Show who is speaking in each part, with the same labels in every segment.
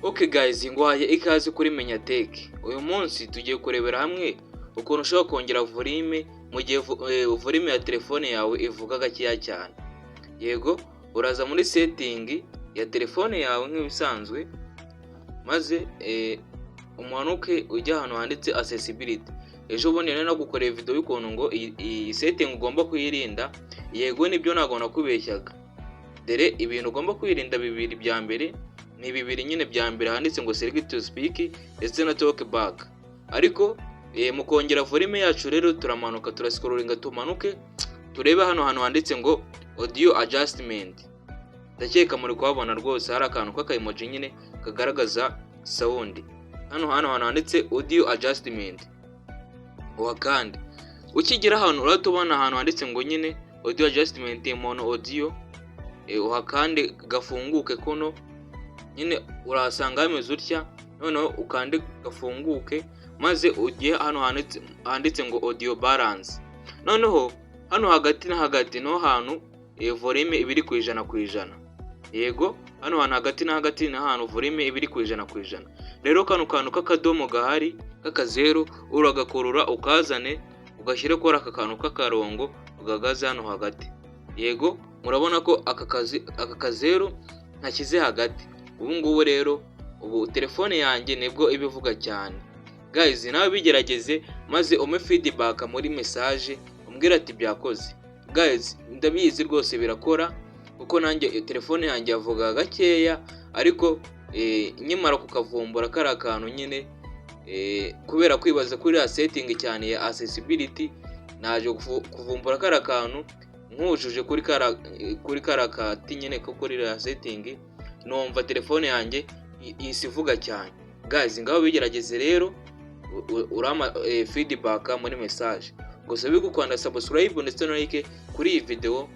Speaker 1: Ok guys, nguhaye ikaze kuri Menya Tech. Uyu munsi tugiye kurebera hamwe ukuntu ushobora kongera volume mu gihe volume ya telefone yawe ivuga gakeya cyane. Yego, uraza muri setting ya telefone yawe nk'ibisanzwe, maze umanuke ujya ahantu handitse accessibility. Ejo bundi nari nagukoreye video y'ukuntu ngo iyi setting ugomba kuyirinda. Yego, nibyo, ntabwo nakubeshyaga. Dore ibintu ugomba kwirinda bibiri bya mbere, ni bibiri nyine bya mbere, handitse ngo "select to speak" ndetse na "talk back". Ariko mu kongera volume yacu rero, turamanuka, turascrollinga, tumanuke turebe hano hantu handitse ngo "audio adjustment". Ndakeka muri kuhabona rwose, hari akantu k'akaemoji nyine kagaragaza sound. Hano hantu handitse "audio adjustment" uhakande. Ukigera hano urahita ubona ahantu handitse ngo nyine "audio adjustment mono audio". Uhakande gafunguke. Kuno nyine urahasanga hameze utya. Noneho ukande gafunguke, maze ujye hano handitse ngo "audio balance". Noneho hano hagati na hagati niho hantu volume iba iri ku 100%. Yego, hano hantu hagati na hagati ni ahantu volume iba iri ku 100%. Rero kano kantu k'akadomo gahari k'akazeru uragakurura, ukazane, ugashyire kuri aka kantu k'akarongo gahagaze hano hagati. Yego, murabona ko aka kazeru nkashyize hagati. Ubu ngubu rero, ubu telefone yanjye nibwo iba ivuga cyane. Guys, nawe bigerageze, maze umpe feedback muri message, umbwire ati byakoze. Guys, ndabizi rwose birakora, kuko nanjye telefone yanjye yavuga gakeya, ariko nkimara kukavumbura kari akantu nyine, kubera kwibaza kuri ya setting cyane ya accessibility, naje kuvumbura kari akantu nkujuje kuri kara kati nyine ko kuri ya setting, numva telefone yanjye ihise ivuga cyane. Guys, ngaho bigerageze rero, urampa feedback muri message. Gusa bigukanda subscribe ndetse na like kuri iyi video,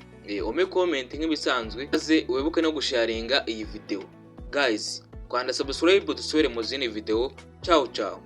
Speaker 1: umpe comment nk'ibisanzwe, maze wibuke no gusharinga iyi video. Guys, kanda subscribe, dusubire mu zindi video. Ciao ciao.